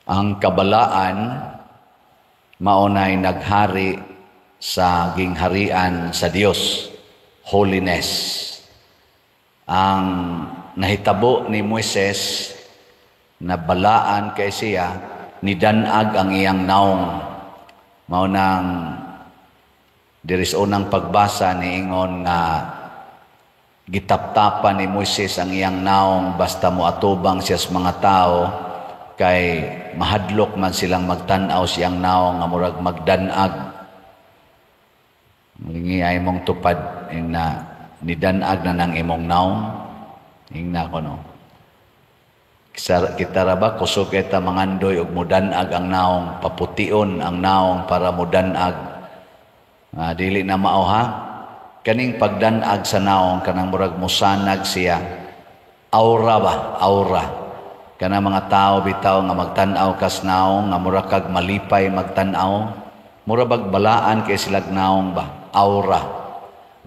Ang kabalaan maunay naghari sa gingharian sa Dios, holiness. Ang nahitabo ni Moises na balaan kay siya, nidanag ang iyang naong. Mao nang diri sa unang pagbasa niingon nga gitaptapan ni Moises ang iyang naong basta moatubang siya sa mga tao kay mahadlok man silang magtan-aw siyang naong nga murag magdanag. Malingi ay mong tupad ing na nidanag na ng imong naong. Ingna ko, no. Kita ra ba kusog kita mangandoy og mudanag ang naong, papution ang naong para mudanag? Dili na mao, ha. Kaning pagdanag sa naong, kanang murag musanag siya. Aura ba? Aura. Kana mga tao bitaw nga magtan-aw kas naong nga mura kag malipay magtan-aw. Mura bag balaan kay silag naong ba? Aura.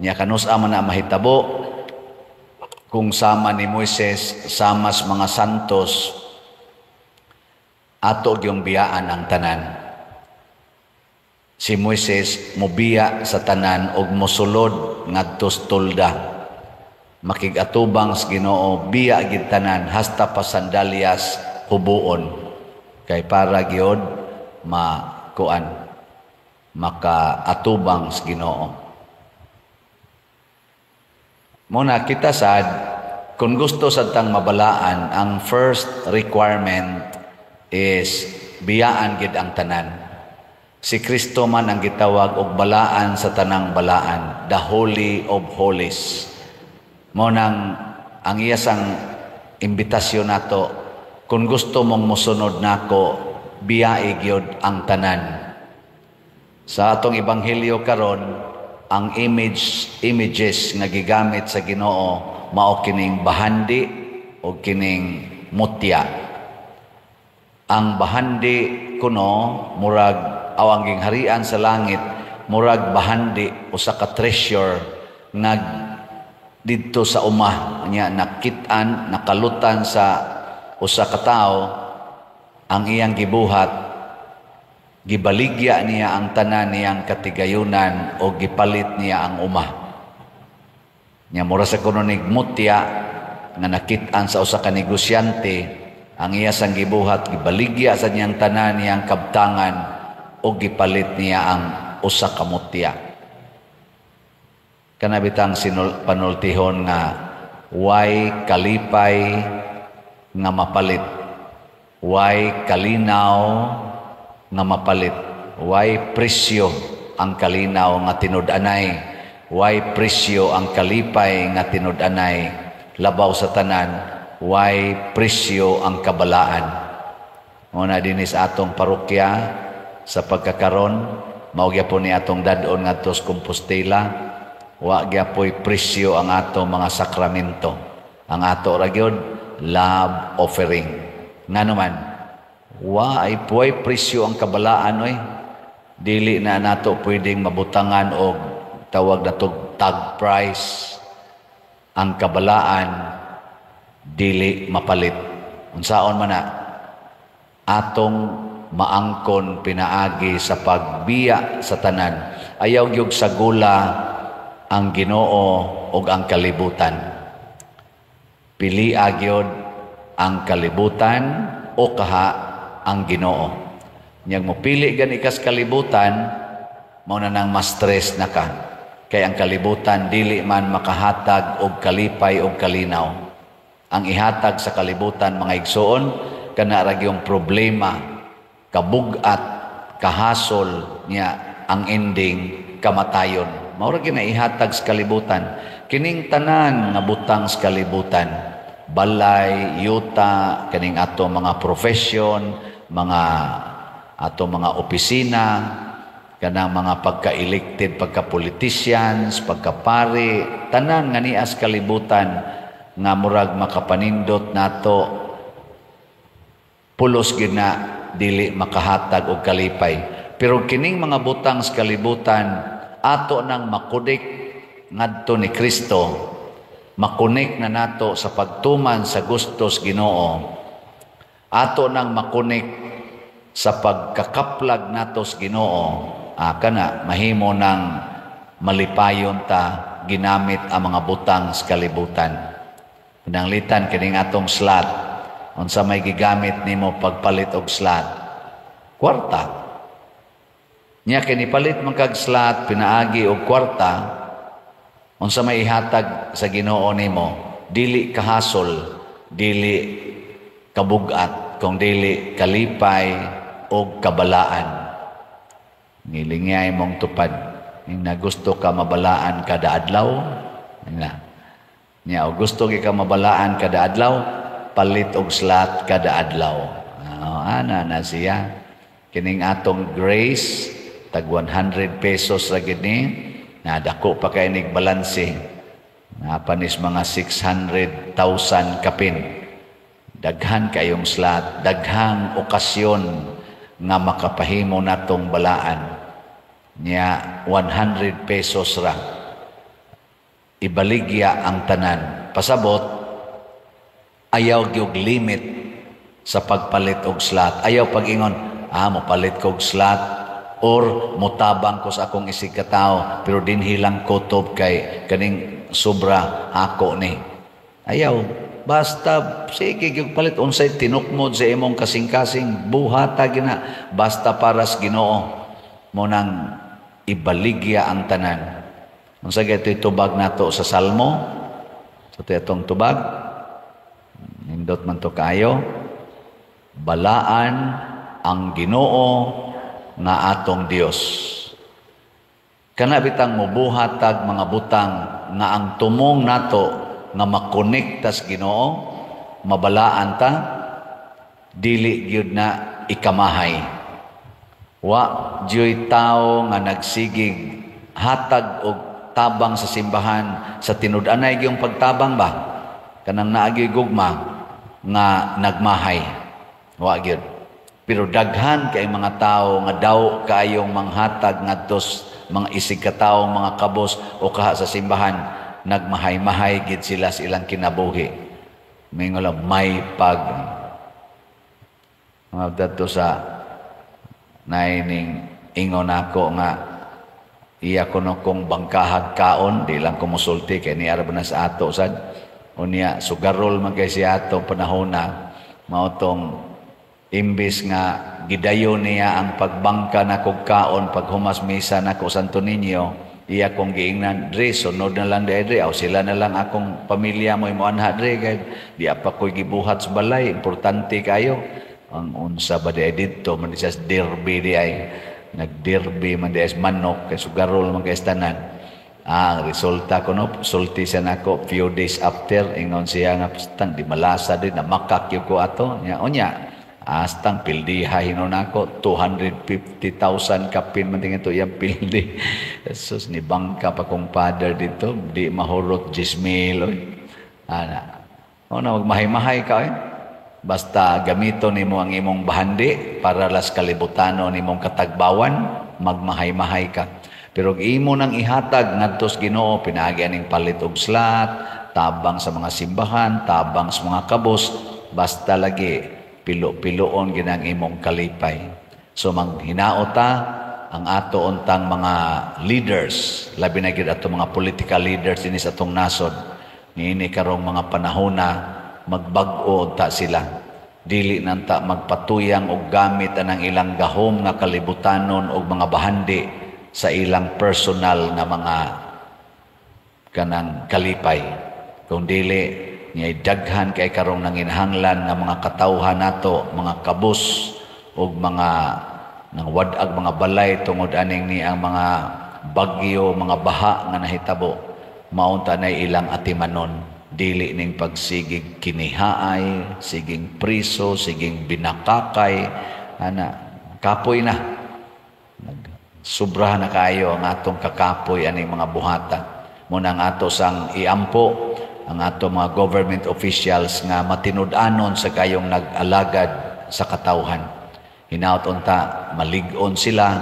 Nya kanus-a man na mahitabo kung sama ni Moises, sama sa mga santos, ato gyung biyaan ang tanan. Si Moises mobiya sa tanan og mosulod ngadto sa tolda. Makig-atubang sa Ginoo, biya gid tanan hasta pa sandalyas hubuon kay para gyud makuan, makaatubang sa Ginoo. Muna kita sad, kung gusto sad tang mabalaan, ang first requirement is biyaan gid ang tanan. Si Kristo man ang gitawag og balaan sa tanang balaan, the Holy of Holies. Mao nang ang iya sang imbitasyon nato, kung gusto mong mosunod nako, biyai gyud ang tanan. Sa atong ebanghelyo karon, ang images nga gigamit sa Ginoo mao kining bahandi o kining mutya. Ang bahandi kuno murag aw ang gingharian sa langit murag bahandi, usa ka treasure nga didto sa uma nya nakit-an, nakalutan sa usa ka tawo. Ang iyang gibuhat, gibaligya niya ang tanan niyang katigayunan o gipalit niya ang uma nya. Mura sa kuno nig mutya nga nakit-an sa usa ka negosyante. Ang iya sang gibuhat, gibaligya sa niyang tanan niyang kabtangan o gipalit niya ang usa ka mutya. Kana bitang panultihon nga way kalipay nga mapalit, way kalinaw nga mapalit, way presyo ang kalinaw nga tinud-anay, way presyo ang kalipay nga tinud-anay, labaw sa tanan, way presyo ang kabalaan. Muna dinhi sa atong parokya sa pagkakaron, mao gyapon ni atong dad-on ngadto sa Compostela, wa gyapoy presyo ang atong mga sakramento. Ang ato ra gyud, love offering. Ngano man wa ay puway presyo ang kabalaan oy. Dili na nato pwedeng mabutangan og tawag nato tag price. Ang kabalaan dili mapalit. Unsaon man na atong maangkon pinaagi sa pagbiya sa tanan. Ayaw gyud sagula ang Ginoo ug ang kalibutan. Pili gyud ang kalibutan o kaha ang Ginoo. Nyag mopili gani kas kalibutan, mao na nang mas stress na ka. Kay ang kalibutan dili man makahatag og kalipay og kalinaw. Ang ihatag sa kalibutan, mga igsoon, kana ra gyung problema, kabugat, kahasol niya, ang ending kamatayon. Mao ra gyud na ihatag sa kalibutan. Kining tanan nga butang sa kalibutan, balay, yuta, kaning ato mga profession, mga ato mga opisina, kanang mga pagka-elected, pagka-politicians, pagka-pari, tanan nga nias kalibutan nga murag makapanindot nato, pulos gyud na dili makahatag og kalipay. Pero kining mga butang sa kalibutan ato nang makudik ngadto ni Kristo, makunik na nato sa pagtuman sa gustos Ginoo, ato nang makunik Sa pagkakaplag nato sa Ginoo, kana mahimo nang malipayon ta ginamit ang mga butang sa kalibutan. Pananglitan kining atong slot, unsa may gigamit nimo pagpalit og slot? Kwarta. Nya kini palit man kag slot pinaagi og kwarta, unsa may ihatag sa Ginoo nimo? Dili kahasol, dili kabugat, kung dili kalipay og kabalaan. Ngilingay mong tupad. Na gusto ka mabalaan kada adlaw, na. Nya og gusto ka mabalaan kada adlaw, palit og slot kada adlaw. Ana na siya. Kining atong grace tag 100 pesos ra gid ni, na dako pa kay nig balanse. Napanis mga 600,000 kapin. Daghan kayong slot, daghang okasyon nga makapahimo natong balaan. Nya 100 pesos ra. Ibaligya ang tanan. Pasabot, ayaw gyud limit sa pagpalit og slot. Ayaw pag-ingon, mopalit kog slot or motabang ko sa akong isig katao pero dinhi lang kutob kay kaning sobra ako ni. Ayaw, basta sige gyud palit unsay tinukmod sa imong kasing-kasing, buhata gina basta para sa Ginoo mo nang ibaligya ang tanan. Unsa gaytoy tubag nato sa Salmo? Sa atong tubag, nindot man to kayo. Balaan ang Ginoo nga atong Dios. Kana bitang mobuhat tag mga butang nga ang tumong nato nga makonekta sa Ginoo, mabalaan ta, dili gyud na ikamahay. Wa dyoy tawo nga nagsigig hatag og tabang sa simbahan sa tinud-anay gyung pagtabang ba kanang naagyoy gugma nga nagmahay, wa gyud. Pero daghan kay mga tawo nga daw kaayong manghatag ngadto mga isig katawo, mga kabos o kaha sa simbahan, nagmahay-mahay gid sila sa ilang kinabuhi. Mingon lang may pag mga dadto sa naining ingon ako nga iya kuno kong bangkahag kaon, di lang ko musulti kay niara ba na sa ato sad. Unya sugarol man kay siya ato panahon na mao tong imbis nga gidayon niya ang pagbangka na kog kaon paghumas misa nako Santo Niño, iya kong giingnan dre sunod na lang dre, aw sila na lang akong pamilya mo imo anha dre kay di pa ko'y gibuhat sa balay, importante kayo. Ang unsa ba di didto man siya derby di ay nagderby man di ay manok kay sugarol man kay tanan. Ang resulta ko no, sulti siya nako few days after, ingon siya nga pastang di malasa din na makakyo ko ato nya unya astang pildiha hinon nako 250,000 kapin man tingin to iyang pildi. Jesus ni bangka pa kong father dito di mahurot 10,000 oy. Ana o na magmahay-mahay ka oy. Basta gamito nimo ang imong bahandi para las kalibutano nimong katagbawan, magmahay-mahay ka. Pero imo nang ihatag ngadto sa Ginoo pinaagi aning palit og slot, tabang sa mga simbahan, tabang sa mga kabos, basta lagi pilo-piloon ginang imong kalipay. So manghinaot ta ang ato untang mga leaders, labi na gyud ato mga political leaders dinhi sa atong nasod, niini karong mga panahona magbag-o ta sila. Dili nanta magpatuyang og gamit anang ilang gahom nga kalibutanon og mga bahandi sa ilang personal nga mga kanang kalipay. Kung dili niya daghan kay karong nanginahanglan nga mga katawhan nato, mga kabus og mga nangwad-ag mga balay tungod aning ni ang mga bagyo, mga baha nga nahitabo, maunta na ilang atimanon. Dili ning pagsigig kinihaay, siging priso, siging binakakay, ana, kapoy na. Sobra na kayo ang atong kakapoy aning mga buhata. Muna ang ato sang iampo, ang ato mga government officials nga matinud-anon sa kayong nag-alagad sa katawhan. Hinaut unta malig-on sila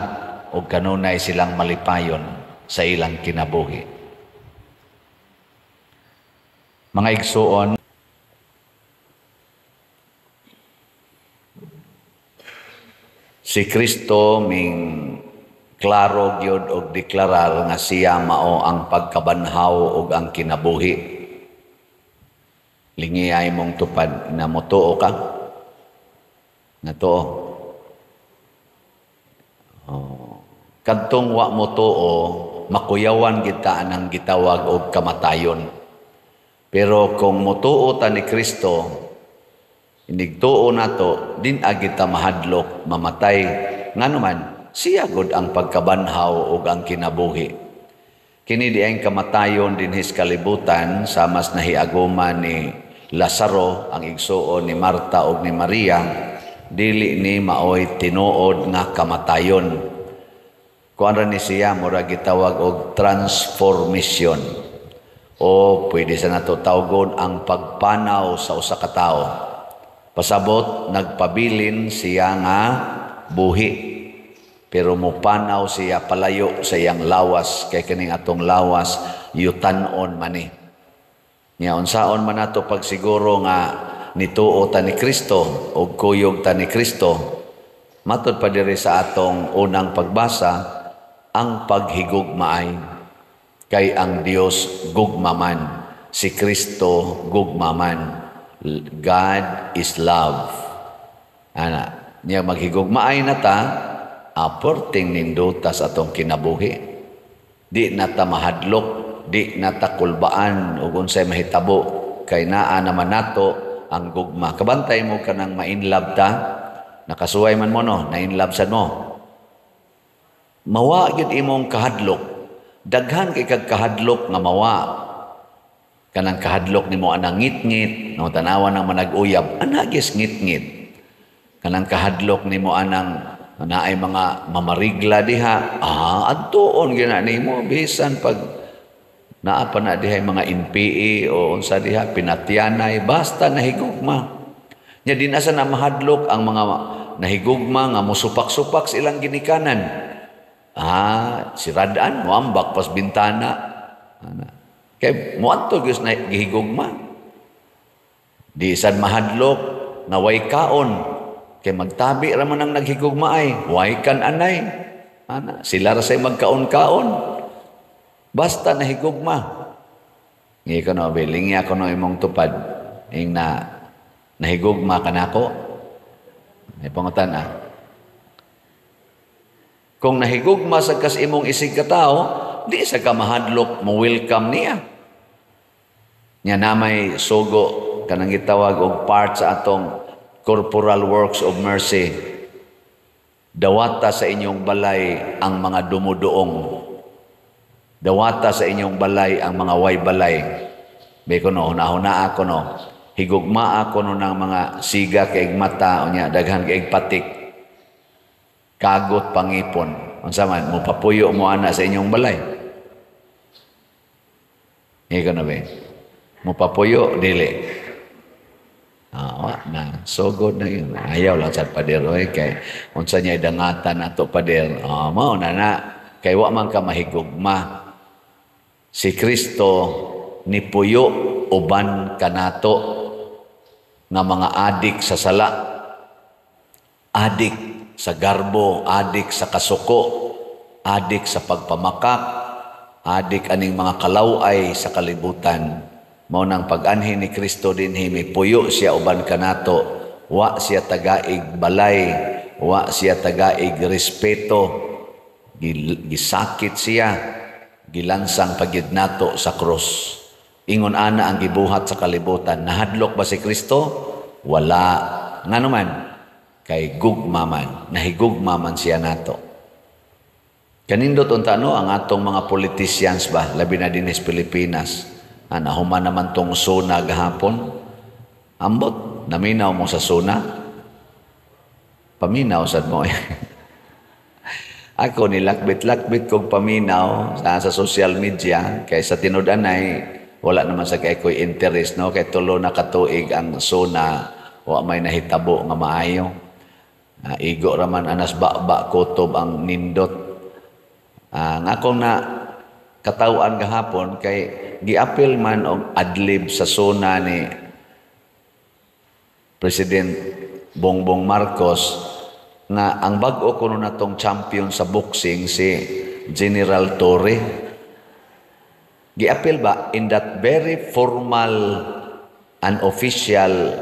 o kanunay silang malipayon sa ilang kinabuhi. Mga igsuon, Si Kristo ming klaro gyud og deklarar nga siya mao ang pagkabanhaw ug ang kinabuhi. Lingiyay mong tupad na motuo ka? Natuo. Oh. Kadtong wa mo tuo, makuyawan kita anang gitawag og kamatayon. Pero kung motuo ta ni Kristo, inigtuo nato, din agi ta mahadlok mamatay. Ngano man, siya gud ang pagkabanhaw ug ang kinabuhi. Kini di ang kamatayon dinhis kalibutan sa mas nahiaguman ni Lazaro, ang igsuon ni Marta ug ni Maria, dili ni maoy tinuod nga kamatayon. Kuan ra ni siya, mura gitawag og transformation. O pwede sa nato tawgon ang pagpanaw sa usa ka tawo. Pasabot, nagpabilin siya nga buhi. Pero mupanaw siya palayo sa iyang lawas, kay kining atong lawas yutanon man ni. Nya unsaon man nato pagsiguro nga nituo ta ni Kristo og kuyog ta ni Kristo? Matud pa diri sa atong unang pagbasa, ang paghigugmaay, kay ang Dios gugmaman, si Kristo gugmaman. God is love. Ana, niya maghigugmaay na ta, aporting nindota sa atong kinabuhi. Di na ta mahadlok, di na ta kulbaan ug unsay mahitabo, kay naa naman nato ang gugma. Kabantay mo kanang ma-inlove ta, nakasuway man mo, no, na-inlove sad mo. Mawa gyud imong kahadlok. Daghan kay kag kahadlok nga mawa. Kanang kahadlok nimo anang ngit-ngit, no, tanawa nang manag-uyab, ana gyud ngit-ngit. Kanang kahadlok nimo anang naay mga mamarigla diha, adtuon gyud na nimo bisan pag naa pa na diha mga NPA o unsa diha, pinatyanay, basta nahigugma. Nya di na sa na mahadlok ang mga nahigugma nga musupak-supak sa ilang ginikanan. Si Radaan moambak pas bintana. Ana. Kay moadto gyud na gihigugma. Di sad mahadlok nga way kaon, kay magtabi ra man ang naghigugma ay, way kan anay. Ana, sila ra say magkaon-kaon. Basta nahigugma. Ngi ko no, biling ako no imong tupad. Ing na nahigugma ka nako. May pangutan ah. Kung nahigugma sa kas imong isig katao, di sa ka mahadlok mo welcome niya. Nya na may sugo kanang gitawag og part sa atong corporal works of mercy. Dawata sa inyong balay ang mga dumuduong. Dawata sa inyong balay ang mga way balay. May kuno, hunahuna ako no. Higugma ako no ng mga siga kaig mata, unya daghan kaig patik. Kagot pangipon. Unsa man, mopapuyo mo ana sa inyong balay. Ikaw na ba? Mopapuyo, dili. Wa na. So good na yun. Ayaw lang sa pader. Oy, kay unsa niya dangatan ato pader. Mao na na. Kay wa man ka mahigugma. Si Kristo nipuyo uban kanato nga mga adik sa sala. Adik sa garbo, adik sa kasuko, adik sa pagpamakak, adik aning mga kalaway sa kalibutan. Mao nang pag-anhi ni Kristo dinhi, mipuyo siya uban kanato, wa siya tagaig balay, wa siya tagaig respeto, gisakit siya, gilansang pagyud nato sa krus. Ingon ana ang gibuhat sa kalibutan. Nahadlok ba si Kristo? Wala. Ngano man? Kay gugma man, nahigugma man siya nato. Kanindot unta no ang atong mga politicians ba, labi na dinhi sa Pilipinas. Ana human naman tong SONA gahapon. Ambot, naminaw mo sa SONA? Paminaw sad mo. Ako nilakbit-lakbit kog paminaw sa social media kay sa tinud-anay wala naman sa kay ko'y interest no, kay tulo na katuig ang SONA, wa may nahitabo nga maayo. Igo ra man anas ba kutob ang nindot. Ang akong na katawhan gahapon kay giapil man og adlib sa SONA ni President Bongbong Marcos. Nga ang bag-o kuno natong champion sa boxing si General Torre. Giapil ba in that very formal and official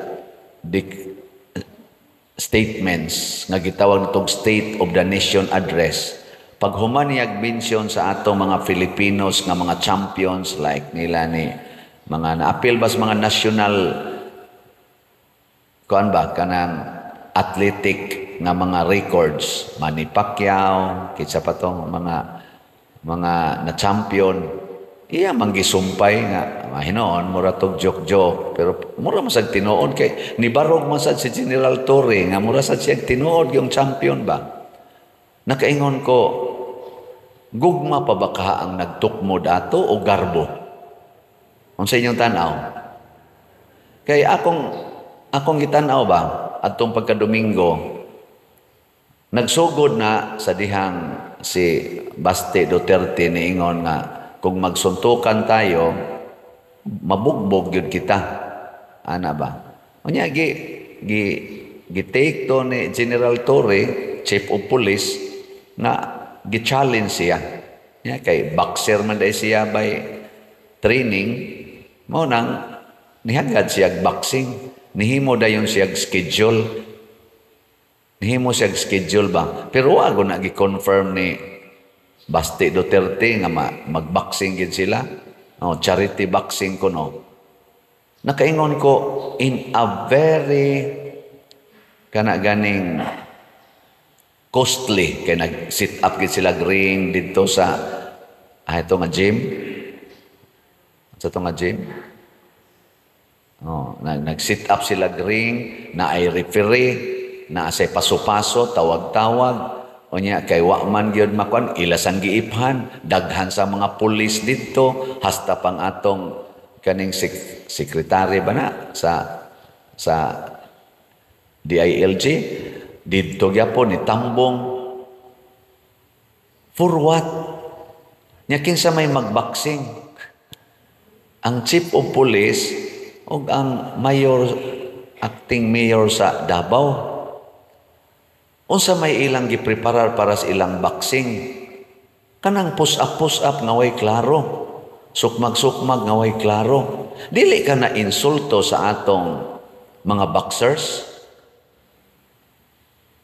statements nga gitawag natong State of the Nation Address, paghuman niyag mention sa atong mga Filipinos nga mga champions like nila ni mga naapil ba sa mga national kuan ba, kanang athletic nga mga records, Manny Pacquiao, kinsa pa tong mga na champion, iya man gisumpay nga mahinoon mura tog joke-joke, pero mura man sad tinuod kay nibarog man sad si General Torre nga mura sad siya tinuod yung champion ba. Nakaingon ko, gugma pa ba ka ang nagtukmod ato o garbo? Unsa inyong tan-aw? Kay akong gitan-aw ba atong pagka-Domingo, nagsugod na sa dihang si Baste Duterte niingon nga kung magsuntukan tayo, mabugbog yun kita. Ana ba? Unya gi gi gi-take to ni General Torre, Chief of Police, nga gi-challenge siya. Ya, kay boxer man dai siya by training, mao nang nihagad siya boxing. Nihimo dayon siya schedule. Nihimo siya schedule ba? Pero wa na gi-confirm ni Baste Duterte nga mag-boxing gid sila. Oh, charity boxing ko no. Nakaingon ko, in a very kana ganing costly kay nag-sit up gid sila ring didto sa ito nga gym. Sa to nga gym. Oh, nag-sit up sila ring, na ay referee, na say paso-paso, tawag-tawag. Unya kay wa man gyud makuan, ila sang giiphan, daghan sa mga pulis didto, hasta pang atong kaning sekretary ba na sa DILG didto gyapon ni tambong. For what? Nya kinsa may magboxing? Ang chief of police ug ang mayor, acting mayor sa Davao. Unsa may ilang gipreparar para sa ilang boxing? Kanang push up, push up nga way klaro. Sukmag-sukmag nga way klaro. Dili ka na insulto sa atong mga boxers?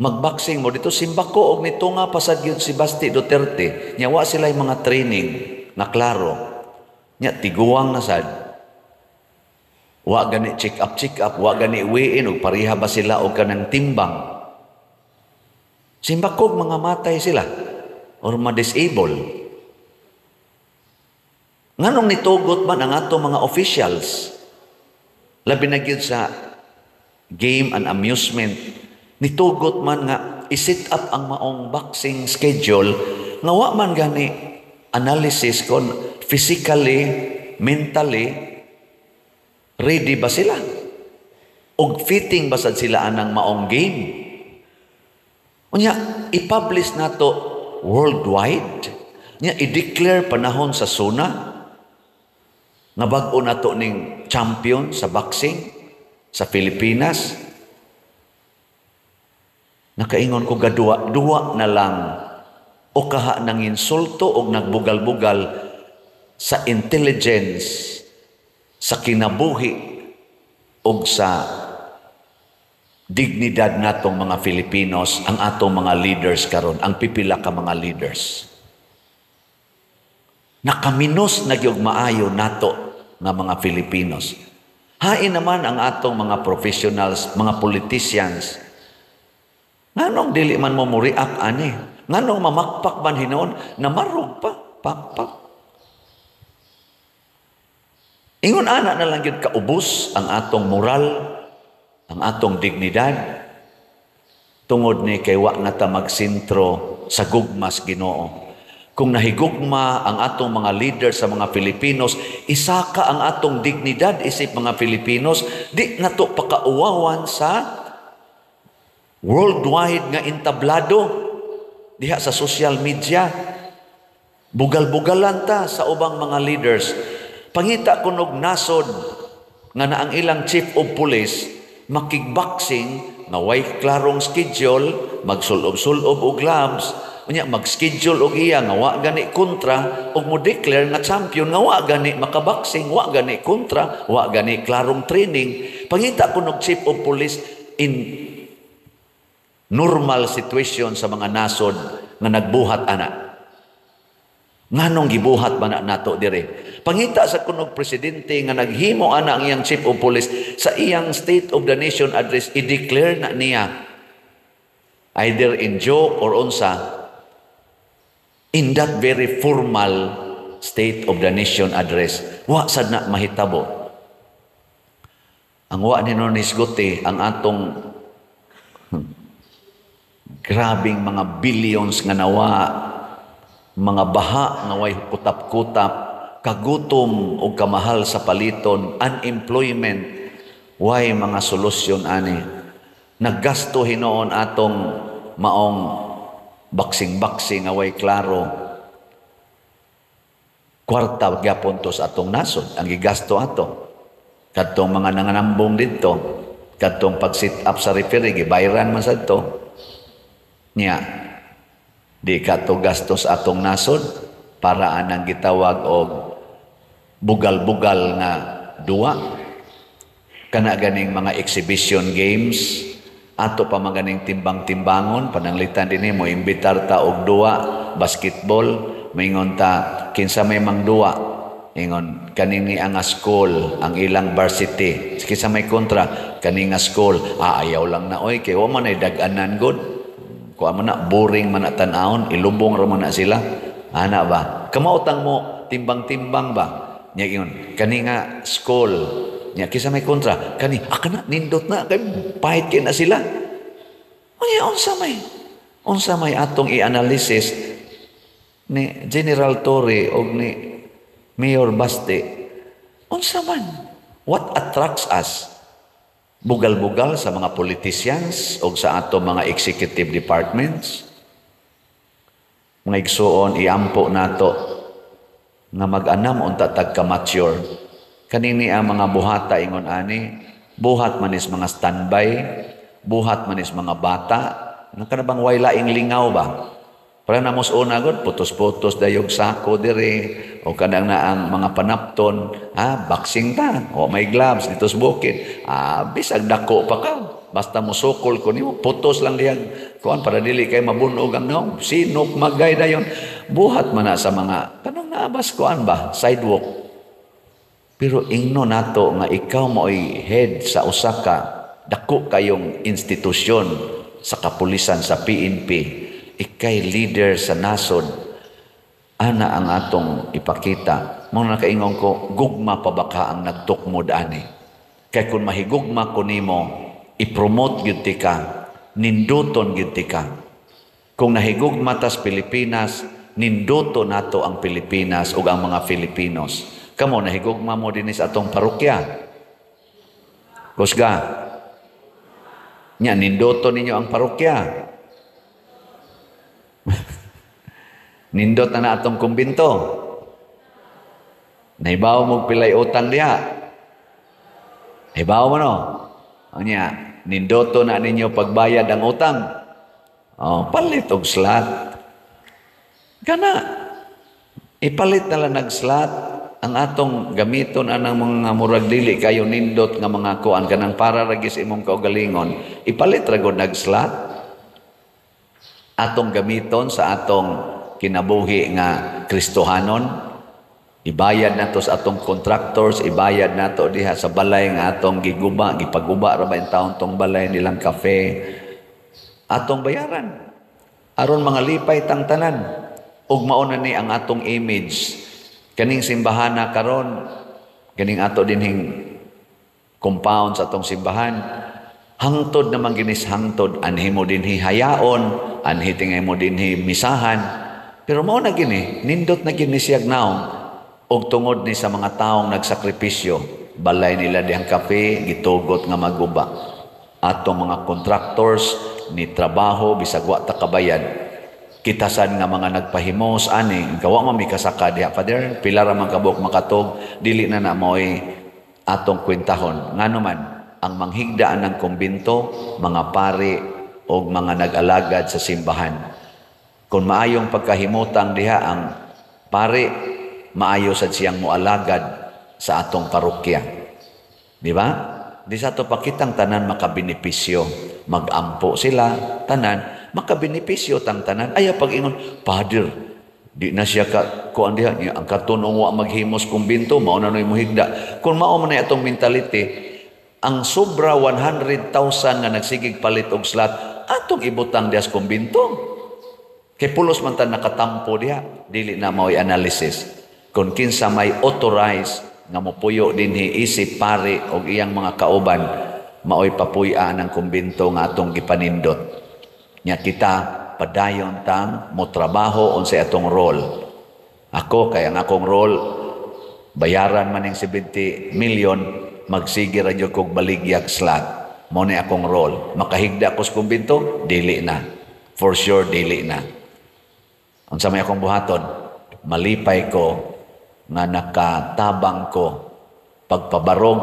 Magboxing mo dito, simbako og nito nga pasad gyud si Basti Duterte. Nya wa sila mga training na klaro. Nya tiguang na sad. Wa gani check up, check up, wa gani weigh-in og pareha ba sila og kanang timbang. Simbakog mga matay sila or ma-disable. Nganong nitugot man ang ato mga officials, labi na gyud sa game and amusement, nitugot man nga i-set up ang maong boxing schedule nga wa man gani analysis kon physically, mentally ready ba sila? Og fitting ba sad sila anang maong game? Unya, i-publish nato worldwide. Nya, i-declare panahon sa SONA nga bag-o nato ning champion sa boxing sa Pilipinas. Nakaingon ko, gaduwa, duwa na lang o kaha nang insulto og nagbugal-bugal sa intelligence, sa kinabuhi og sa dignidad natong mga Filipinos, ang atong mga leaders karon, ang pipila ka mga leaders. Nakaminos na gyud maayo nato nga mga Filipinos. Hain naman ang atong mga professionals, mga politicians. Nganong dili man mo mo-react ani? Nganong mamakpak man hinuon, namarog pa, pak pak. Ingon ana na lang gyud kaubos ang atong moral, ang atong dignidad. Tungod ni kay wa na ta magsentro sa gugmas Ginoo. Kung nahigugma ang atong mga leader sa mga Filipinos, isaka ang atong dignidad isip mga Filipinos, di nato pakauwawan sa worldwide nga entablado diha sa social media. Bugal-bugalan ta sa ubang mga leaders. Pangita kunog nasod nga na ang ilang chief of police makigboxing nga way klarong schedule. magsulob-sulob og gloves, unya mag-schedule og iya nga wa gani kontra, ug mo declare nga champion nga wa gani makaboxing, wa gani kontra, wa gani klarong training. Pangita ko og chief of police in normal situation sa mga nasod nga nagbuhat ana. Nganong gibuhat man na nato dire? Pangita sa kunog presidente nga naghimo ana ang iyang chief of police sa iyang State of the Nation Address, i-declare na niya either in joke or unsa in that very formal State of the Nation Address. Wa sad na mahitabo. Ang wa ni nisguti ang atong grabing mga billions nga nawa, mga baha nga way kutap-kutap, kagutom o kamahal sa paliton, unemployment, way mga solusyon ani. Naggasto hinuon atong maong boxing-boxing nga way klaro. Kwarta gyapon to sa atong nasod ang gigasto ato. Kadtong mga nanganambong didto, kadtong pag-sit up sa referee, gibayran man sad to. Nya, di ka to gastos atong nasod para anang gitawag og bugal-bugal nga duwa, kana ganing mga exhibition games ato pa man ganing timbang-timbangon. Pananglitan dinhi mo imbitar ta og duwa basketball, maingon ta kinsa may mangduwa, ingon kanini ang school, ang ilang varsity, kinsa may kontra, kani nga school. Ah, ayaw lang na oy, kay wa man ay dag-anan god, kuha man na, boring man na tan-awon, ilubong ra man na sila ana ba, kamautang mo timbang-timbang ba. Nya ingon kani nga school, nya kinsa may kontra, kani. Ah, kana nindot na kay pahit kay na sila. Unya unsa may atong i-analysis ni General Torre og ni Mayor Baste? Unsa man, what attracts us? Bugal-bugal sa mga politicians o sa ato mga executive departments? Mga igsuon, iampo nato nga mag-anam unta tag ka-mature. Kanini ang mga buhata ingon ani, buhat manis mga standby, buhat manis mga bata, nga kana bang way laing lingaw ba? Para namos una god, putos-putos dayog sako dire o kanang na ang mga panapton, ah, boxing ta, o may gloves dito sa bukid. Ah, bisag dako pa ka, basta musukol ko nimo, putos lang diyang kuan para dili kay mabunog ang naong, sinok magay dayon. Buhat man na sa mga kanang naabas kuan ba, sidewalk. Pero ingno nato nga ikaw mao'y head sa usa ka dako kayong institusyon sa kapulisan, sa PNP, ikay leader sa nasod, ana ang atong ipakita. Mo nakaingon ko, gugma pa ba ka ang nagtukmod ani? Kay kung mahigugma ko nimo, i-promote gyud ti ka, ninduton gyud ti ka. Kung nahigugma tas Pilipinas, ninduto nato ang Pilipinas ug ang mga Filipinos. Kamo, nahigugma mo dinhi sa atong parokya? Kusga. Nya, ninduto ninyo ang parokya? Nindot na na atong kumbinto? Naibaw mo pilay utang diha? Naibaw mo no? Nya, nindoto na ninyo pagbayad ang utang? Oh, palit og slot. Kana, ipalit na lang nag-slot ang atong gamiton anang mga murag dili kayo nindot nga mga kuan kanang para ragis imong kaugalingon, ipalit ra gud nag-slot atong gamiton sa atong kinabuhi nga Kristohanon. Ibayad nato sa atong contractors, ibayad nato diha sa balay nga atong giguba, gipaguba ra ba in taon tong balay nilang kafe, atong bayaran aron mga lipay tang tanan ug mao na ni ang atong image kaning simbahana karon, kaning ato dinhing compound sa atong simbahan. Hangtod naman ginis, hangtod anhi mo dinhi hayaon, anhi tingay mo dinhi misahan, pero mao na gini, nindot na gini siyag naong og tungod ni sa mga taong nagsakripisyo, balay nila dihang kape gitugot nga maguba. Atong mga contractors ni trabaho bisag wa ta kabayad, kitasan nga mga nagpahimos ani, gawa man mi kasaka diha, Father, pila ra man kabuk makatog, dili na na mo'y atong kwentahon. Ngano man ang manghigda ng kumbinto, mga pari og mga nag-alagad sa simbahan. Kung maayong pagkahimutang diha ang pari, maayo sad siyang moalagad sa atong parokya. Di ba? Di sa ato pakitang tanan makabenepisyo. Magampo sila, tanan, makabenepisyo tang tanan. Ayaw pag-ingon, "Father, di na siya ka kuan diha niya ang katunong wa maghimos kumbinto, mao na noy mohigda." Kung mao man na atong mentality, ang sobra 100,000 nga nagsigig palit og slot, atong ibutang diha sa kumbinto. Kay pulos man ta nakatampo diha, dili na mao'y analysis. Kung kinsa may authorize nga mopuyo dinhi isip pari og iyang mga kauban, maoy papuy-an ang kumbinto nga atong gipanindot. Nya kita padayon tang mo trabaho unsay atong role. Ako kay ang akong role, bayaran man ning 70 million, magsige ra gyud kog baligyag slot. Mao ni akong role. Makahigda ko sa kumbinto, dili na. For sure dili na. Unsa may akong buhaton? Malipay ko nga nakatabang ko pagpabarog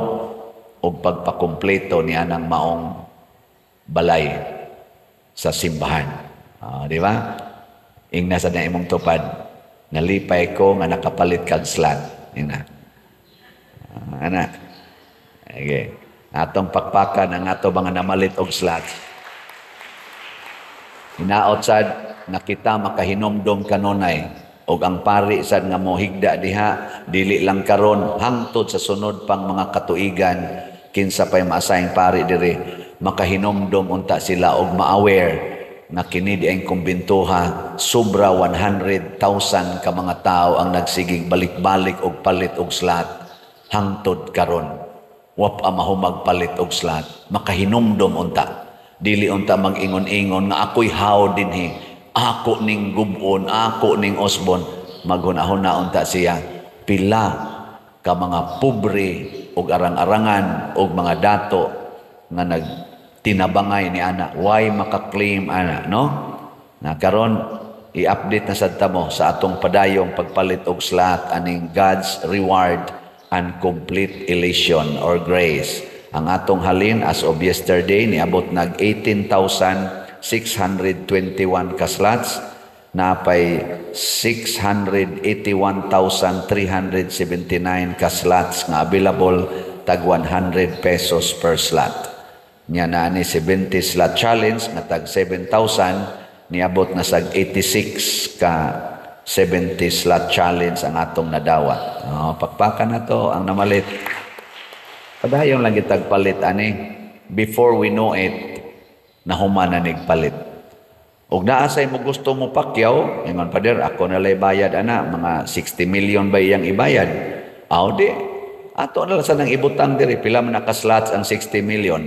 o pagpakumpleto ni anang maong balay sa simbahan. Di ba? Ingna sa na imong tupad, "Nalipay ko nga nakapalit kag slot." Ingna. Ana. Okay. Atong pakpakan ang ato mga namalit og slot. Hinaot sad nga kita makahinomdom kanunay og ang pari sad nga mohigda diha, dili lang karon, hangtod sa sunod pang mga katuigan, kinsa pay maasayang pari diri, makahinomdom unta sila og ma-aware nga kini di ang kumbintuha, sobra 100,000 ka mga tao ang nagsigig balik-balik og palit og slot. Hangtod karon wa pa mahumag palit og slot. Makahinumdom unta, dili unta mag-ingon-ingon nga ako'y how dinhi, ako ning gubon, ako ning osbon. Maghuna-huna unta siya pila ka mga pobre og arang-arangan og mga dato nga nagtinabangay ni ana, why maka-claim ana, no? Na karon i-update na sad ta mo sa atong padayong pagpalit og slot aning God's reward and complete elation or grace. Ang atong halin as of yesterday, niabot nag 18,621 ka slots, napay 681,379 ka slots nga available, tag 100 pesos per slot. Nya na ni 70 slot challenge nga tag 7,000, niabot na sag 86 ka 70 slot challenge ang atong nadawat. Oh, pakpakan na to ang namalit. Padayon lang gitag palit ani. Before we know it, nahuman na nig palit. Og naa say mo gusto mo pakyaw, ingon, "Pader, ako na lay bayad ana, mga 60 million ba iyang ibayad?" Aw di, ato na lang sa nang ibutang diri. Pila man ka slots ang 60 million?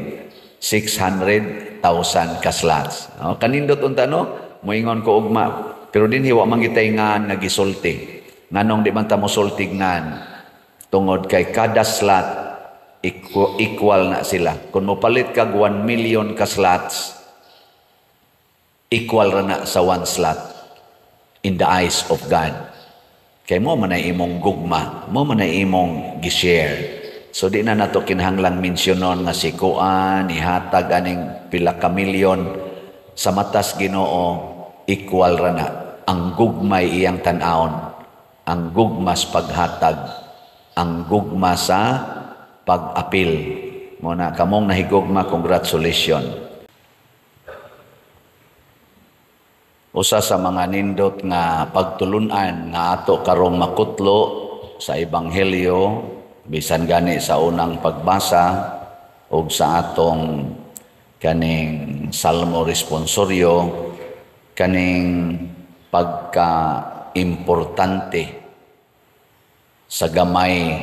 600,000 ka slots. Oh, kanindot unta, no? Moingon ko ugma. Pero dinhi wa man gitay ngan nga gisulti. Nganong di man ta mosulti ngan? Tungod kay kada slot equal, equal na sila. Kung mopalit kag 1 million ka slots, equal ra na sa one slot in the eyes of God. Kay mo man ay imong gugma, mo man ay imong gi-share. So di na nato kinahanglang mensyonon nga si kuan ihatag aning pila ka milyon. Sa matas Ginoo, equal ra na. Ang gugmay iyang tan-awon, ang gugma sa paghatag, ang gugma sa pag-apil. Mo na kamong nahigugma, congratulations. Usa sa mga nindot nga pagtulunan nga ato karong makutlo sa ebanghelyo, bisan gani sa unang pagbasa ug sa atong kaning salmo responsoryo, kaning pagka-importante sa gamay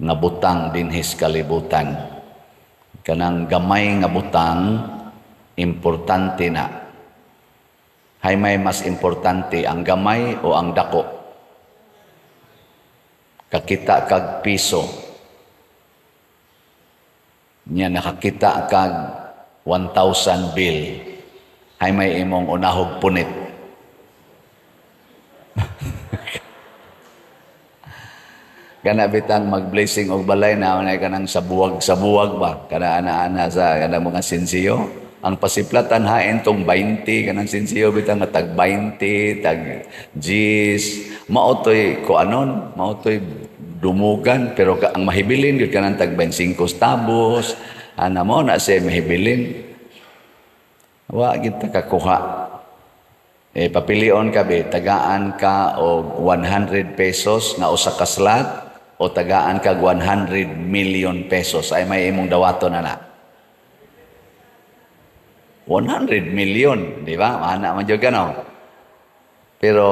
nga butang dinhi sa kalibutan. Kanang gamay nga butang, importante na. Hay may mas importante, ang gamay o ang dako? Kakita kag piso. Nya nakakita kag 1,000 bill. Hay may imong unahog punit? Kana bitang mag-blessing og balay na kanang sa buwag ba, kana ana-ana sa kanang mga sinsiyo. Ang pasiplatan hain tong 20, kanang sinsiyo bitang nga tag 20, tag 10, mao toy kuanon, mao toy dumugan, pero ang mahibilin gyud kanang tag 25 centavos, ana mo na siya mahibilin. Wa gid ta kakuha. Eh, papilion ka be, tagaan ka og 100 pesos nga usa ka slot o tagaan kag 100 million pesos, ay may imong dawaton na na. 100 million, di ba? Maana man jud ka, no? Pero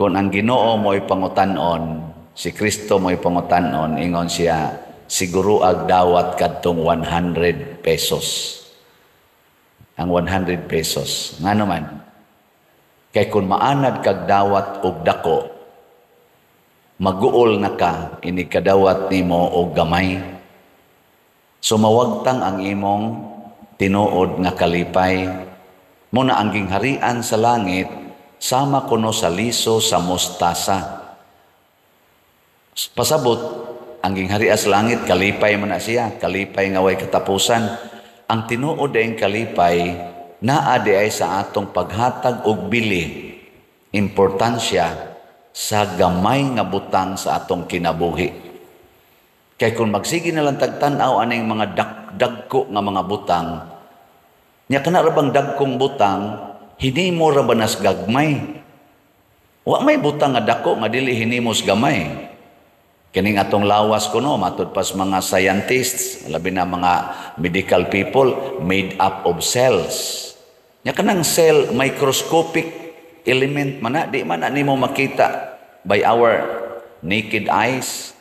kung ang Ginoo mo'y pangutan-on, si Kristo mo'y pangutan-on, ingon siya, siguro ag dawat kadtong 100 pesos. Ang 100 pesos. Ngano man? Kay kung maanad kag dawat og dako, maguol na ka ini kadawat nimo og gamay. So mawagtang ang imong tinuod nga kalipay. Muna ang gingharian sa langit sama kuno sa liso sa mustasa. Pasabot, ang gingharian sa langit kalipay man na siya, kalipay nga way katapusan. Ang tinuod ay kalipay naa di ay sa atong paghatag og bili, importansya sa gamay nga butang sa atong kinabuhi. Kay kung magsige na lang tagtan-aw aning mga dagko nga mga butang, nya kana ra bang dagkong butang, hinimo ra ba nas gagmay? Wa may butang nga dako nga dili hinimos gamay. Kining atong lawas kuno, matud pas mga scientists, labi na mga medical people, made up of cells. Nya kanang cell, microscopic element man na, di man na nimo makita by our naked eyes.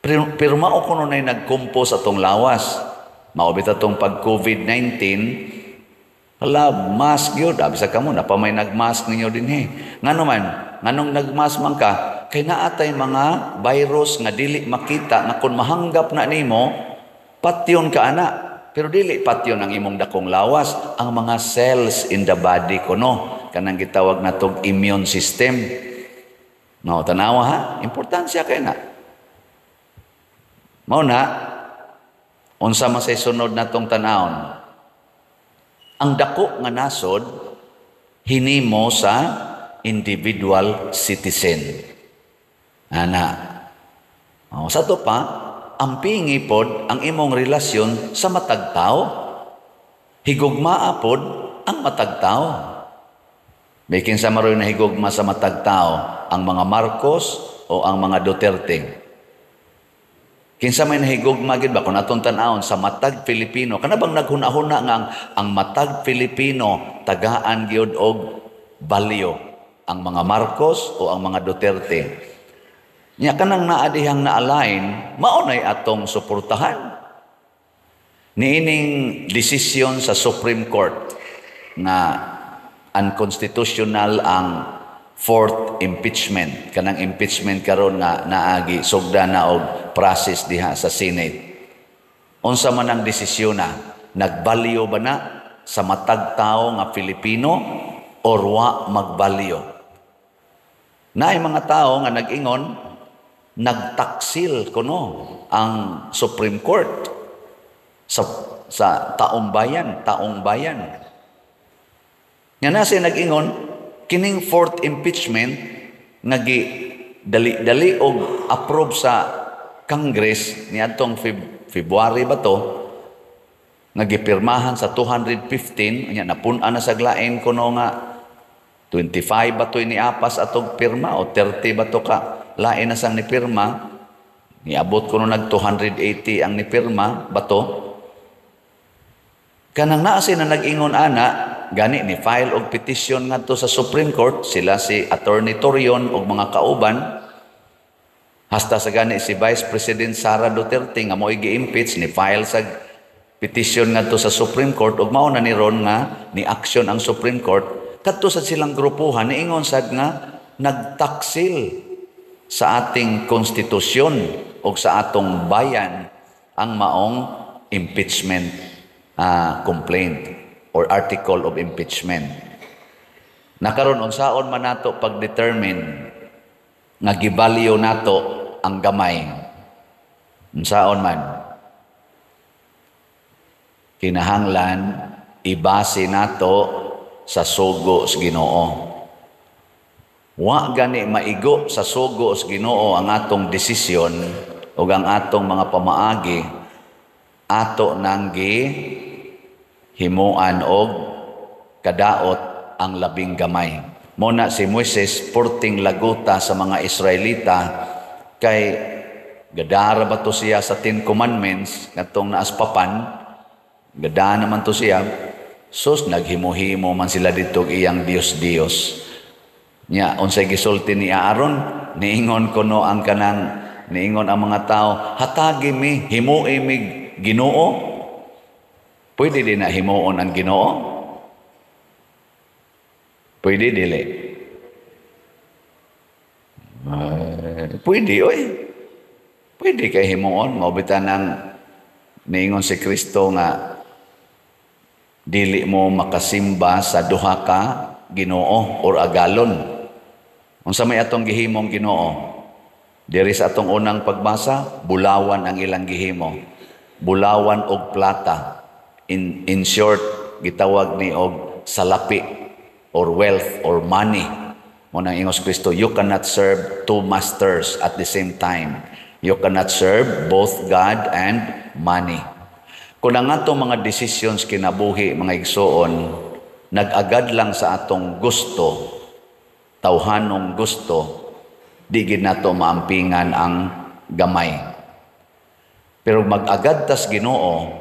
Pero mao kuno nay nagkompose atong lawas. Mao bitaw tong pag COVID-19, hala, mask yun. Abi sa kamo, napa may nagmask ninyo dinhi. Ngano man, nganong nagmask man ka, kay naatay mga virus nga dili makita nga kung mahanggap na nimo, patyon ka ana. Pero dili patyon ang imong dakong lawas, ang mga cells in the body kuno, kanang gitawag natong immune system. No, tanawa ha, importansya kay na. Mao na, unsa man say sunod natong tanawon? Ang dako nga nasod hinimo sa individual citizen. Ana. O, sa to pa, ang pingi pod ang imong relasyon sa matag tao. Higugmaa pod ang matag tao. May kinsa maroy na higugma sa matag tao, ang mga Marcos o ang mga Duterte? Kinsa may nahigugma gid ba kung atong tan-awon sa matag Pilipino? Kana bang naghuna-huna nga ang matag Pilipino tagaan gyud og balyo, ang mga Marcos o ang mga Duterte? Nya kanang naa dihang na-align, mao nay atong suportahan. Niining desisyon sa Supreme Court nga unconstitutional ang fourth impeachment, kanang impeachment karon nga naagi sugda na og process diha sa Senate. Unsa man ang desisyon na, nagbalyo ba na sa matag tawo nga Pilipino or wa magbalyo? Naay mga tawo nga nag-ingon, nagtaksil kuno ang Supreme Court sa taong bayan, taong bayan. Nga na siya nag-ingon, kining fourth impeachment nagi dali-dali og approve sa Congress niadtong February ba to, nga gipirmahan sa 215, nya napun-an na sa glain kuno nga 25 ba to niapas atong pirma o 30 ba to ka lain na sang nipirma, niabot kuno nag 280 ang nipirma ba to. Kanang naa siya na nag-ingon ana, gani ni file og petition ngadto sa Supreme Court sila si Attorney Torion og mga kauban, hasta sa gani si Vice President Sara Duterte nga mo'y gi-impeach ni file sa petition ngadto sa Supreme Court, ug mao na ni ron nga ni action ang Supreme Court kadto sa silang grupuhan niingon sad nga nagtaksil sa ating konstitusyon o sa atong bayan ang maong impeachment complaint or article of impeachment. Nakaron unsaon man nato pag-determine nga gibalyo nato ang gamay? Unsaon man? Kinahanglan Ibase nato sa sugo sa Ginoo. Wa gani maigo sa sugo sa Ginoo ang atong desisyon ug ang atong mga pamaagi, ato nang gi himuan og kadaot ang labing gamay. Mao na si Moises porting laguta sa mga Israelita kay gadara ba to siya sa Ten Commandments ngadtong naaspapan, gada naman to siya. Sus, naghimo-himo man sila dito iyang Dios-Dios. Nya unsay gisulti ni Aaron? Niingon kuno ang kanang niingon ang mga tao, "Hatagi mi, himui mi Ginoo." Pwede din na himuon ang Ginoo? Pwede dili? Pwede oy. Pwede kay himuon. Mao bitaw nang niingon si Kristo nga dili mo makasimba sa duha ka Ginoo or agalon. Unsa may atong gihimong Ginoo? Diri sa atong unang pagbasa, bulawan ang ilang gihimo. Bulawan og plata. In short, gitawag ni og salapi or wealth or money. Mao nang ingos Kristo, "You cannot serve two masters at the same time. You cannot serve both God and money." Kung ang atong mga decisions kinabuhi, mga igsoon, nag-agad lang sa atong gusto, tawhanong gusto, di gid nato maampingan ang gamay. Pero mag-agad tas Ginoo,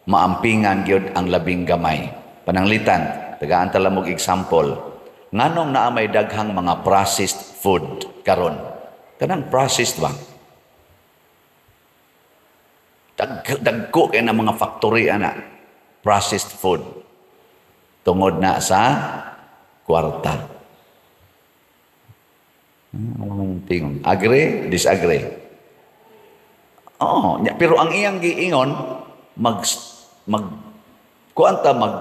maampingan gyud ang labing gamay. Pananglitan, tagaan ta lang og example. Nganong naa may daghang mga processed food karon? Kanang processed ba? Dagko kay na mga factory ana, processed food. Tungod na sa kwarta. Tingon. Agree? Disagree? Oo, pero ang iyang giingon, mag mag kuan ta, mag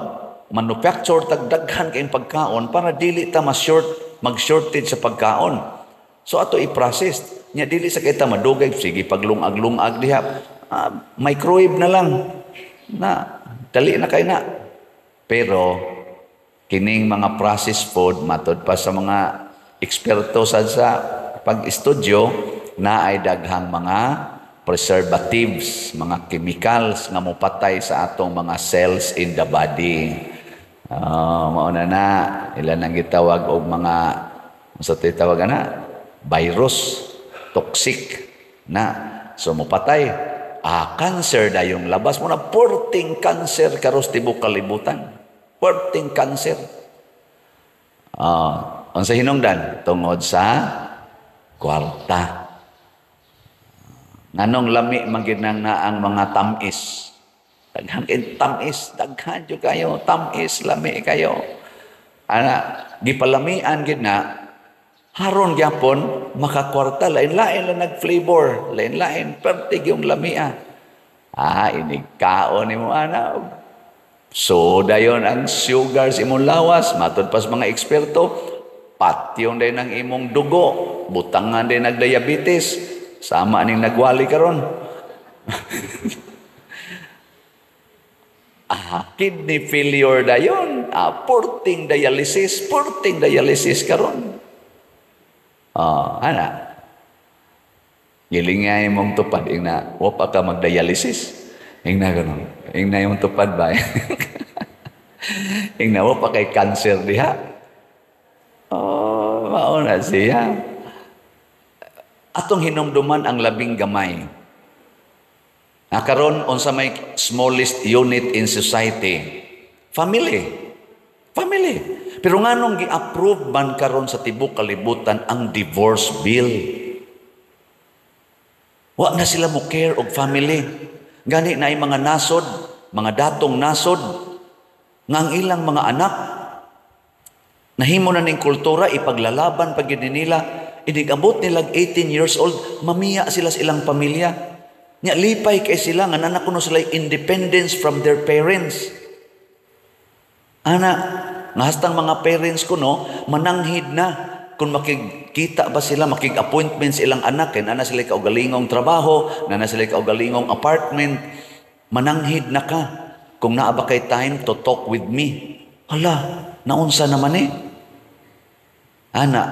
manufacture tag daghan kayong pagkaon para dili ta ma-short, mag-shortage sa pagkaon. So ato i-process. Nya dili sa kita madugay sige paglungag-lungag diha. Microwave na lang. Na dali na kay na. Pero kining mga processed food, matod pa sa mga eksperto sa pag-estudyo, na ay daghang mga preservatives, mga chemicals nga mopatay sa atong mga cells in the body. Mao na na ila nang gitawag og mga, sa tawag ana, virus, toxic na. So mopatay. Cancer dayong labas mo na, porting cancer karos tibok kalibutan. Porting cancer. Unsa hinungdan? Tungod sa kwarta. Nganong lami man gid nang naang mga tamis? Daghan kay tamis, daghan jud kayo, tamis lami kayo. Ana, gipalamian gid na haron gyapon makakwarta, lain-lain lang nag-flavor, lain-lain pertig yung lamia. Inig kaon nimo ana. So dayon ang sugar sa imong lawas, matod pa sa mga eksperto, patyon din ang imong dugo, butangan din nagdiabetes. Sama ning nagwali karon. Kidney failure dayon, porting dialysis karon. Ana. Gilingay mong tupad ingna, wa pa ka magdialysis. Ingna ganon. Ingna yung tupad ba? Ingna wa pa kay cancer diha. Oh, mao na siya. Atong hinumduman ang labing gamay. Karon unsa may smallest unit in society? Family. Family. Pero nganong gi-approve man karon sa tibuok kalibutan ang divorce bill? Wa na sila mo care og family. Gani na ay mga nasod, mga datong nasod, nga ang ilang mga anak, nahimo na ning kultura, ipaglalaban pag nila, inigabot nila 18 years old, mamiya sila sa ilang pamilya. Nya lipay kay sila, nga nana kuno sila independence from their parents. Ana, nga hastang mga parents kuno, mananghid na kung makikita ba sila, makig-appointment sa ilang anak, kay nana sila kaugalingong trabaho, nana sila kaugalingong apartment, mananghid na ka. Kung naa ba kay time to talk with me. Hala, naunsa naman eh. Ana,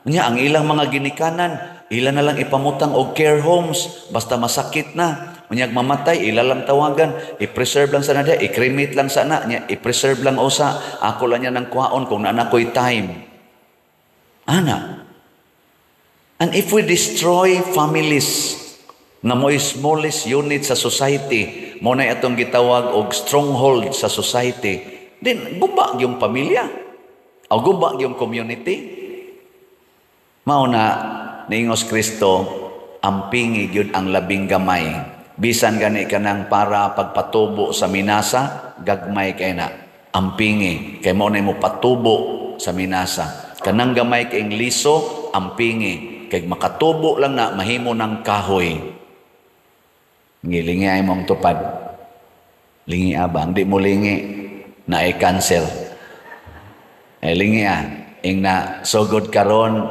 nya ang ilang mga ginikanan, ila na lang ipamutang og care homes basta masakit na. Unyag mamatay, ila lang tawagan, i-preserve lang sana diha, i-cremate lang sana nya, i-preserve lang usa, ako lang niya nang kuhaon kung naa ko'y time. Ana. And if we destroy families nga mo'y smallest unit sa society, mo na atong gitawag og stronghold sa society, then guba yung pamilya o guba yung community. Mao na niingos Kristo, ampingi gyud ang labing gamay. Bisan gani kanang para pagpatubo sa minasa, gagmay kay na. Ampingi kay mao na mo patubo sa minasa. Kanang gamay kay liso, ampingi kay makatubo lang na mahimo ng kahoy. Ngilingi ay mong tupad. Lingi abang di mo lingi na ay cancer. Eh lingi ah, ing na sugod karon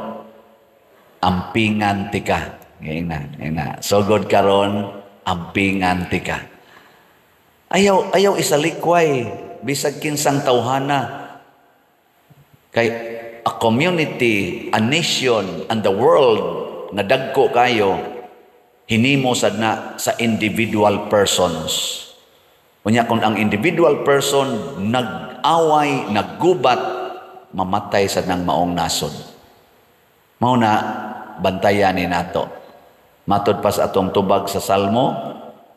ampingan tika. Ing na sugod karon ampingan tika. Ayaw ayaw isalikway bisag kinsang tawhana kay a community, a nation, and the world nga dagko kayo hinimo sad na sa individual persons. Unya kung ang individual person nag-away, naggubat, mamatay sad nang maong nasod. Mao na bantayan ni nato. Matod pa sa atong tubag sa Salmo,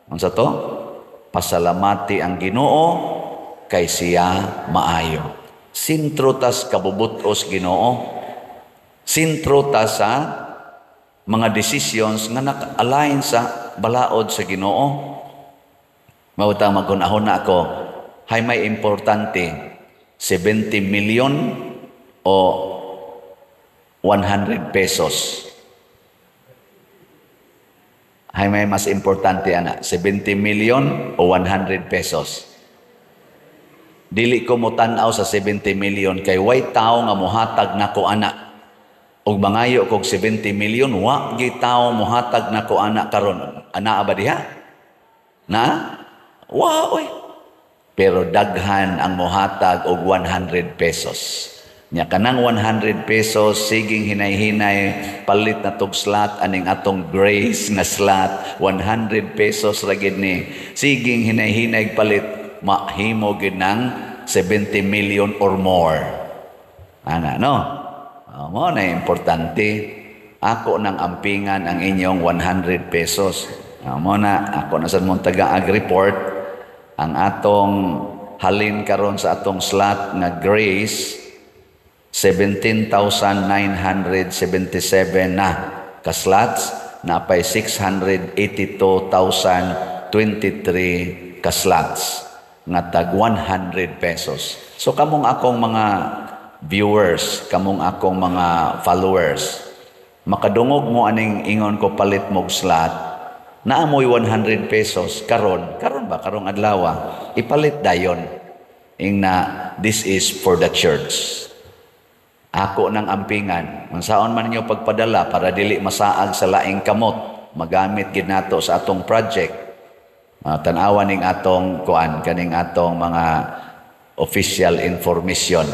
unsa to? Pasalamati ang Ginoo kay siya maayo. Sentro tas kabubutos Ginoo. Sentro ta sa mga decisions nga naka-align sa balaod sa Ginoo. Mao ta magunahon na ako, hay may importante, 70 million o 100 pesos? Hay may mas importante ana, 70 million o 100 pesos? Dili ko mo tan-aw sa 70 million kay way tao nga mohatag nako ana. Ug mangayo kog 70 million, wa gi tao mohatag nako ana karon. Ana ba diha? Na? Wa oy. Pero daghan ang mohatag og 100 pesos. Nya kanang 100 pesos siging hinay-hinay palit na tog slot aning atong Grace nga slot, 100 pesos ra gid ni. Siging hinay-hinay palit, mahimo gid ng 70 million or more. Ana no? Oh, mo na importante. Ako nang ampingan ang inyong 100 pesos. Oh, mo na ako na sad mong taga-ag-report ang atong halin karon sa atong slot nga Grace, 17,977 na ka-slots, napay 682,023 ka-slots nga tag 100 pesos. So kamong akong mga viewers, kamong akong mga followers, makadungog mo aning ingon ko palit mog slot, naamoy 100 pesos karon, karon ba karong adlaw, ipalit dayon. Ing na this is for the church. Ako ng ampingan. Unsaon man ninyo pagpadala para dili masaag sa laing kamot, magamit gid nato sa atong project. Tan-awa ning atong kuan kaning atong mga official information.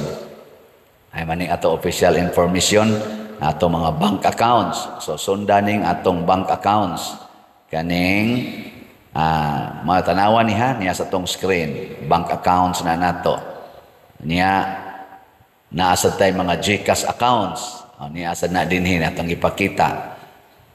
Ay maning ato official information, atong mga bank accounts. So sundan ning atong bank accounts. Kaning mga tanawa niya niya sa atong screen, bank accounts na nato. Niya naasad tay mga GCash accounts. O, niya asad na dinhi atong ipakita.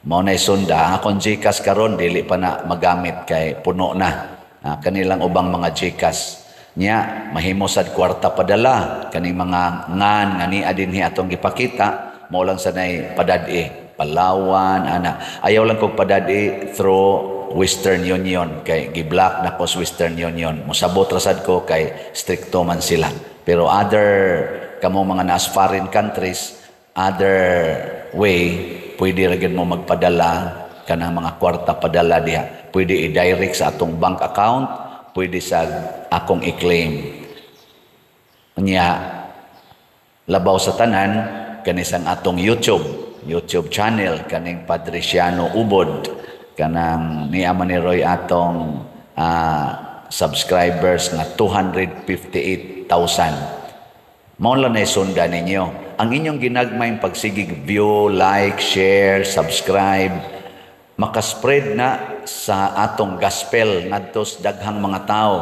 Mao nay sunda ang akong GCash karon, dili pa na magamit kay puno na. Kanilang ubang mga GCash. Nya mahimo sad kwarta padala kaning mga ngan nga niya dinhi atong gipakita, mao lang sanay padad-i Palawan ana. Ayaw lang kog padad-i through Western Union kay gi-block na ko sa Western Union. Mosabot ra sad ko kay stricto man sila. Pero other kamo mga naas foreign countries, other way, pwede ra gyud mo magpadala kanang mga kwarta padala diha. Pwede i-direct sa atong bank account, pwede sa akong i-claim. Unya labaw sa tanan kanisang atong YouTube channel kaning Padre Siano Ubod, kanang niya man ni Roy atong subscribers nga 258,000. Mao lang na sunda ninyo. Ang inyong ginagmayng pagsigig view, like, share, subscribe, makaspread na sa atong gospel ngadto sa daghang mga tao.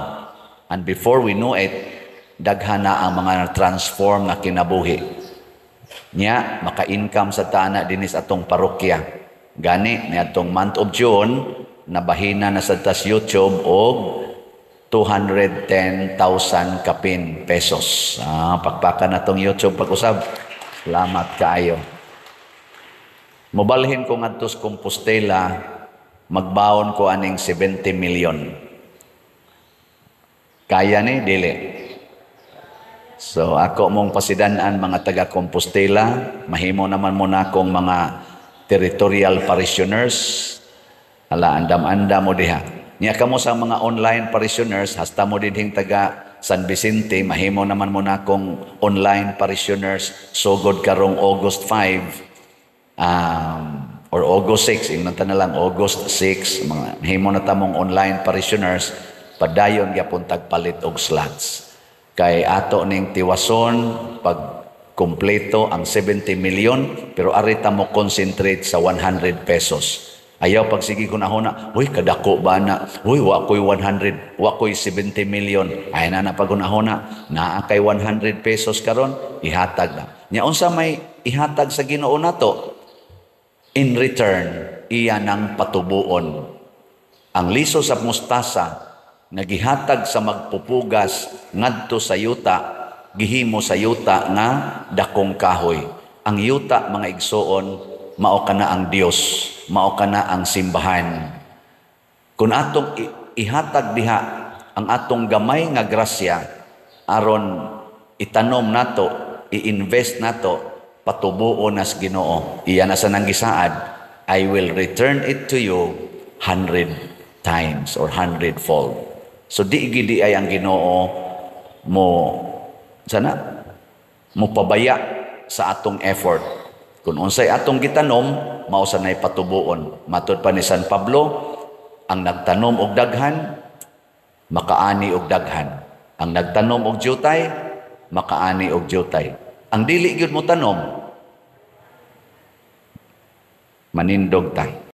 And before we know it, daghan na ang mga transform nga kinabuhi. Nya, maka-income sa ta dinhi sa atong parokya. Gani, niadtong month of June, nabahina na sa tas YouTube og 210,000 kapin pesos. Ah, pakpakan na tong YouTube pag-usab. Salamat kaayo. Mobalhin ko ngadto sa Compostela, magbaon ko aning 70 million. Kaya ni dili? So ako mong pasidan-an, mga taga Compostela, mahimo naman mo na akong mga territorial parishioners. Hala, andam-andam mo diha. Nya kamo sa mga online parishioners, hasta mo dinhing taga San Vicente, mahimo naman mo na akong online parishioners sugod karong August 5 or August 6, ingnon ta na lang August 6, mga mahimo na tamong online parishioners, padayon gyapon tagpalit og slots. Kay ato ning tiwason pag kumpleto ang 70 million, pero ari ta mo concentrate sa 100 pesos. Ayaw pagsige hunahuna, "Uy, kadako ba na? Uy, wa ko'y 100, wa ko'y 70 million." Ay na na paghunahuna, naa kay 100 pesos karon, ihatag na. Nya unsa may ihatag sa Ginoo nato? In return, iya nang patubuon. Ang liso sa mustasa nga gihatag sa magpupugas ngadto sa yuta, gihimo sa yuta nga dakong kahoy. Ang yuta, mga igsoon, mao kana ang Dios, mao kana ang simbahan. Kung atong ihatag diha ang atong gamay nga grasya aron itanom nato, i-invest nato, patubuon nas Ginoo. Iya na sa nang gisaad, "I will return it to you 100 times or hundredfold." So di gidi ay ang Ginoo mo sana mo pabaya sa atong effort. Kung unsay atong gitanom, mao sa nay patubuon. Matod pa ni San Pablo, ang nagtanom og daghan, makaani og daghan. Ang nagtanom og jutay, makaani og jutay. Ang dili gyud mo tanom, manindog ta.